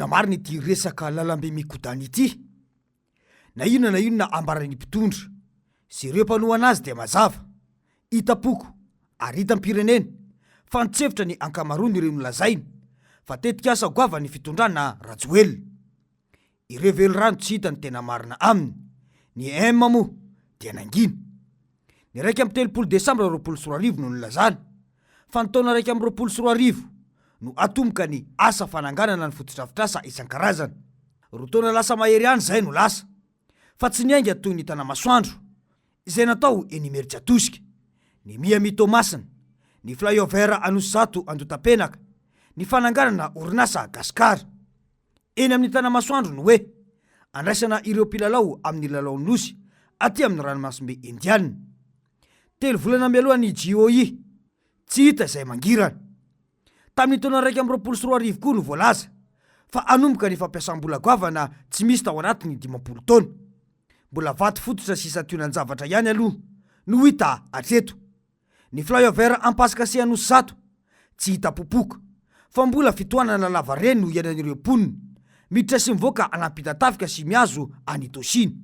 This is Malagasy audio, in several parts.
marina ity resaka lalambe mikodana ity? Na inona na inona ambaran'ny mpitondra sy ireo mpanohana azy dia mazava, hitam-poko ary hitam-pirenena fa nitsefotra ny ankamaroan'ireo nolazainy fa tetikasa goavan'ny fitondrana Rajoelina. Ireo velirano tsy hita ny tena marina aminy, ny EM moa dia nangina. Ny 31 desambra 2020 no nilazana fa ny taona 2021 no hatomboka ny asa fananganana ny fotodrafitrasa isan-karazany. Roa taona lasa mahery ihany izay no lasa, fa tsy niainga toy ny Tanamasoandro izay natao eny Imerintsiatosika, ny Miami Toamasina, ny Flyover Anosizato Andotapenaka, ny fananganana orinasa Gascar. Eny amin'ny Tanamasoandro ny hoe andraisana ireo mpilalao amin'ny lalaon'ny Nosy aty amin'ny ranomasimbe Indiana. Telo volana mialoha ny JOI, tsy hita izay mangirana. Tamin'ny taona 2021 koa no voalaza fa hanomboka ny fampiasam-bola goavana tsy misy tao anatin'ny 50 taona. Mbola vato fototra sy santionan-javatra ihany aloha no hita hatreto. Ny flyover Ampasika sy Anosizato tsy hita popoka fa mbola fitohanana lavareny no iainan'ireo mponina miditra sy mivoaka an'Ampitatafika sy mihazo an'Itaosy iny.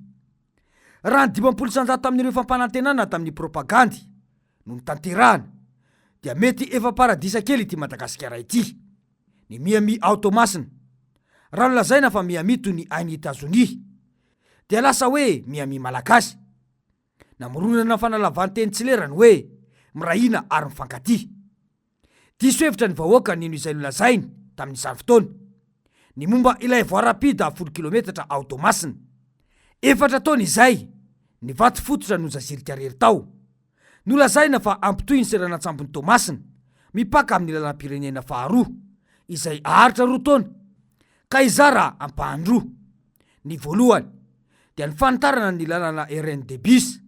Raha ny 50% tamin'ireo fampanantenana tamin'ny propagandy no notanterahana dia mety efa paradisa kely ity Madagasikara ity. Ny Miami ao Toamasina, raha nolazaina fa Miami toy ny any Etazonia dia lasa hoe Miami Malagasy. Namoronana fanalavan-teny tsy lera ny hoe miray hina ary mifankatia. Diso hevitra ny vahoaka nino izay nolazainy tamin'izany fotoana. Ny momba ilay voie rapide folo kilometatra ao Toamasina. Efatra taona izay, ny vato fototra no zazirika rery tao. Nolazaina fa hampitohy ny seranan-tsambon'i Toamasina, mipaka amin'ny lalam-pirenena faharoa, izay haharitra roa taona, ka hizara ampahany roa. Ny voalohany dia ny fanitarana ny lalana RN2 bis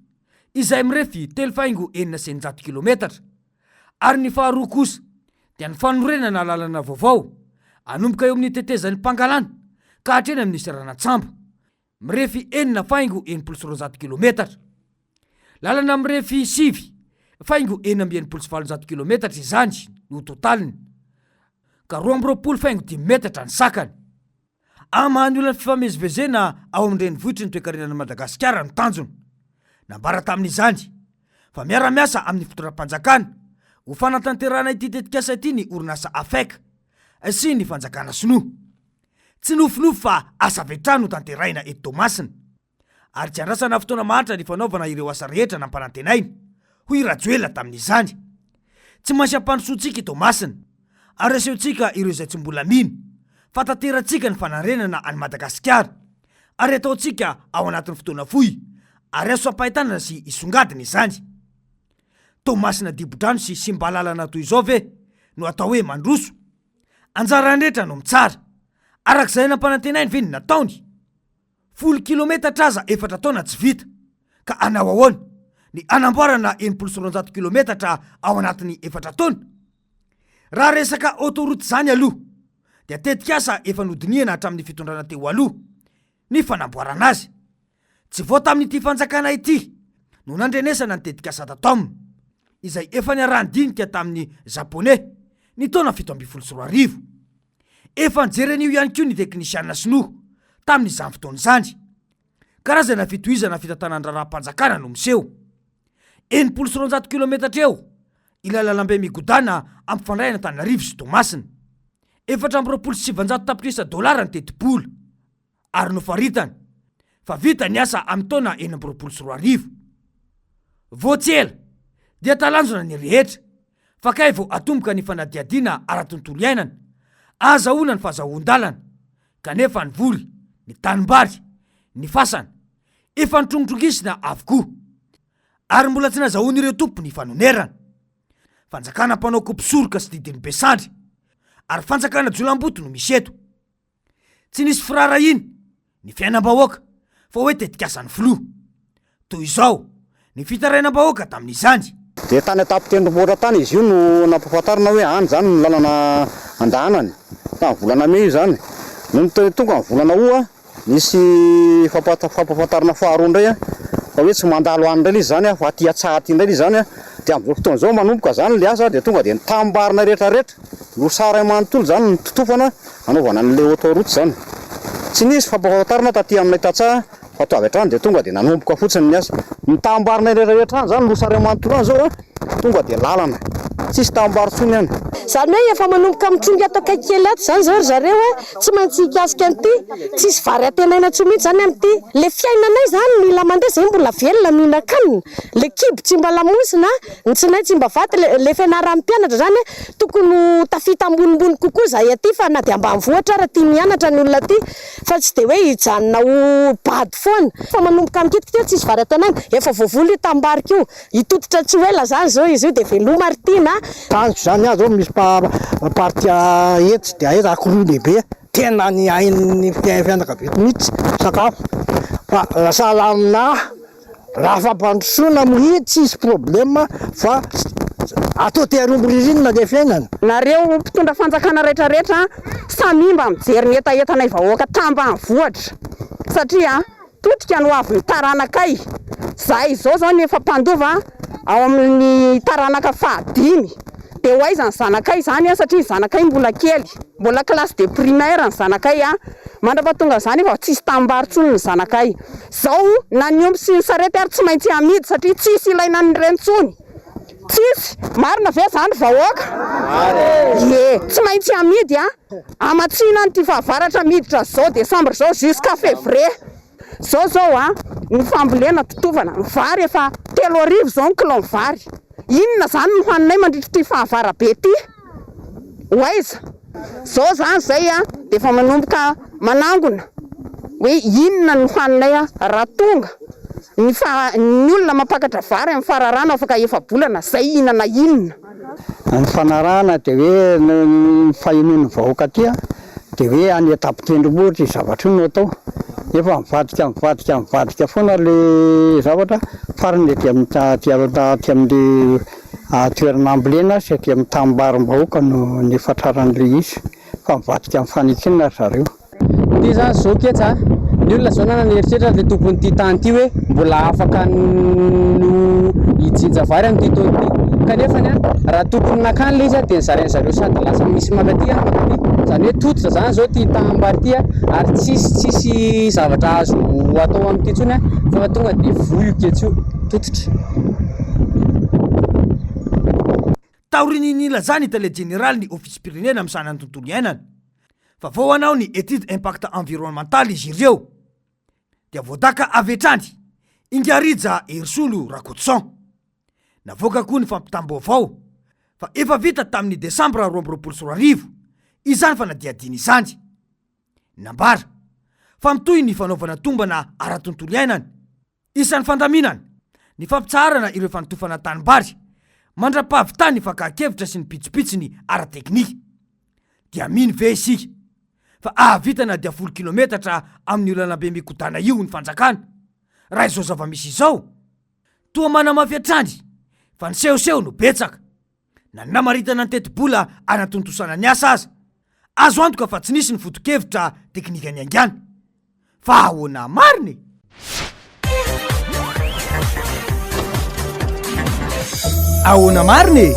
izay mirefy telo faingo 606 kilometatra ary ny faharoa kosa dia ny fanorenana lalana vaovao hanomboka eo amin'ny tetezan'i Pangalana ka hatreny amin'ny seranan-tsambo mirefy enina faingo 260 kilometatra. Lalana mirefy sivy faingo 866 kilometatra izany no totaliny ka 22 faingo dimy metatra ny sakany. Hamaha ny olan'ny fifamezivezena ao amin'ny renivohitry ny toekarenan'i Madagasikara no tanjona. Nambara tamin'izany fa miara-miasa amin'ny fitondram-panjakana ho fanatanterahana ity tetikasa ity ny orinasa Afec sy ny fanjakana sinoa. Tsy nofinofy fa asa avy hatrany no tanterahina eto Toamasina. Ary tsy andrasana fotoana maharitra ny fanaovana ireo asa rehetra nampanantenaina, hoy Rajoelina tamin'izany. Tsy maintsy ampandrosoantsika i Toamasina, ary asehontsika ireo izay tsy mbola mino, fa tanteratsika ny fanarenana an'i Madagasikara, ary ataontsika ao anatin'ny fotoana fohy, ary azo tsapain-tanana sy hisongadina izany. Toamasina dibo-drano sy simba lalana toy izao ve no atao hoe mandroso? Anjaran'ny rehetra no mitsara. Araka izay nampanantenainy ve ny nataony? Folo kilometatra aza efatra taona tsy vita, ka hanao ahoana ny hanamboarana 260 kilometatra ao anatin'ny efatra taona? Raha resaka autoroute izany aloha dia tetikasa efa nodinihana hatramin'ny fitondrana teo aloha ny fanamboarana azy. Tsy vao tamin'ity fanjakana ity no nandrenesana ny tetikasa Tatom, izay efa niaraha-nidinika tamin'ny Japoney ny taona 2017. Efa nijery an'io ihany koa ny teknisiana sinoa tamin'izany fotoana izany. Karazana fitohizana fitantanan-draharaham-panjakana no miseho. 260 kilometatra eo ilay lalambe migodàna ampifandray an'Antananarivo sy Toamasina. 924 tapitrisa dolara ny tetibola. ary nofaritany fa vita ny asa amin'ny taona 2026. Vao tsy ela dia talanjona ny rehetra fa kay vao atomboka ny fanadihadiana ara-tontolo iainana ahazahoana ny fahazahoan-dalana kanefa ny voly, ny tanimbary, ny fasana efa nitrongitrongizina avokoa ary mbola tsy nazahoan'ireo tompony fanonerana. Fanjakana mpanao kopisoroka sy didin'ny be sandry ary fanjakana jolamboto no misy eto. Tsy nisy firaharahiana ny fiainam-bahoaka fa hoe tetikasan'ny filoha. Toy izao ny fitarainam-bahoaka tamin'izany. Dia tany an-tampon-tendrombohitra tany izy io no nampahafantarina hoe any izany no lalana andehanany. Tamin'ny volana mey io izany. Nony tonga ny volana août, nisy fampahafantarana faharoa indray fa hoe tsy mandalo any indray ilay izy izany fa aty an-tsaha aty indray ilay izy izany. Dia amin'izao fotoana izao manomboka izany ilay asa dia tonga dia ny tanimbary rehetra rehetra. Lohasaha iray manontolo izany no totofana hanaovana an'ilay autoroute izany. Tsy nisy fampahafantarana taty aminay tantsaha fa to avy hatrany dia tonga dia nanomboka fotsiny ny asa. Ny tanimbary rehetra any izany, lohasaha iray manontolo any izao tonga dia lalana. Tsisy tanimbary intsony any. Izany hoe efa manomboka mitrongy ato akaiky kely ato izany izao ry zareo a! Tsy maintsy hikasika an'ity. Tsisy vary antenaina intsony mihitsy izany amin'ity. Le fiainanay izany mila mandeha, zay mbola velona mihinan-kanina. Le kibo tsy mba lamosina, ny tsinay tsy mba vaty. Le le fianaran'ny mpianatra izany tokony ho tafita ambonimbony kokoa zahay aty fa na dia ambanivohitra ara tia mianatra ny olona aty fa tsy dia hoe hijanona ho bado foana. Fa manomboka mikitika eo tsisy vary antenaina. Efa voavoly io tanimbary io. Hitototra tsy ho ela zany zao izy io dia veloma ry tiana a! Tanjoko zany aho zao misy partie etsy dia aiza akoroa lehibe tena ny ain'ny fianakaviako mihitsy sakafo fa sahala aminah raha fampandrosoana moa tsisy problème fa atao tery omby ririnina le fiainana. Nareo mpitondra fanjakana retraretra samia mba mijery ny hetahetanay vahoaka tambanivohitra satria Potika ny hoavin'ny taranakay. Zahay izao zao no efa mpandova ao amin'ny taranaka fahadimy. Dia ho aiza ny zanakay izany satria ny zanakay mbola kely. Mbola classe de primaire ny zanakay Mandrapatonga izany efa tsisy tanimbary intsony ny zanakay. Zao na ny omby sy ny sarety ary tsy maintsy amidy satria tsisy ilaina an'ireny intsony. Tsisy. Marina ve zany vahoaka? Ie. Tsy maintsy amidy an. Hamatsiana an'ity fahavaratra miditra zao décembre zao jusqu'à février. Zao zao an, ny fambolena totovana, ny vary efa 3000 zao ny kilao vary. Inona zany no haninay mandritra ity fahavara-be ity? Ho aiza? Zao zany zay an, dia efa manomboka manangona hoe inona no haninay raha tonga ny fa ny olona mampakatra vary amin'ny fararano afaka efa-bolana zay hihinana inona? Ny fanarahana dia hoe ny fahenoan'ny vahoaka aty dia hoe any an-tampon-tendrombohitra io zavatra io no atao, nefa mivadika mivadika mivadika foana ilay zavatra, farany aty amin'ny aty aty amin'ilay toerana ambolena sy aty amin'ny tanimbary-bahoaka no nifatraran'ilay izy fa mivadika amin'ny fanekena ry zareo. Ity zany zao ketsa a! Ny olona zao nanana eritreritra le tompon'ity tany ity hoe mbola afaka no hijinja vary amin'ity taona ity kanefany a raha tokony nakany le izy a de nozarainy zareo sady lasa misy makaty a makaty zany hoe tototra zany zao ity tanimbary ity a ary tsisy tsisy zavatra azo atao amin'ity intsony a fa tonga de voa io ketsa io tototra. Taorian'ny nilazan'ny tale jeneralin'ny Ofisim-pirenena misahana ny tontolo iainana fa vao hanao ny étude impact environnemental izy ireo dia voadaka avy hatrany Ingahy Herisolo Rakotoson. Navoaka koa ny fampitam-baovao fa efa vita tamin'ny desambra 2022 izany fanadihadiana izany. Nambara fa mitohy ny fanaovana tombana ara-tontolo iainana Isan'ny fandaminana ny fampitsaharana ireo fanotofana tanimbary mandra-pahavitan'ny fakan-kevitra sy ny pitsopitsony ara-teknika. Dia mino ve isika fa hahavita na dia folo kilometatra amin'io lalambe mikodana io ny fanjakana raha izao zava-misy izao? Toa manamafy hatrany fa ny sehoseho no betsaka. Na ny namaritana ny tetibola hanatontosana ny asa aza, azo antoka fa tsy nisy ny foto-kevitra teknika niaingàna. Fa ahoana marina e? Ahoana marina e?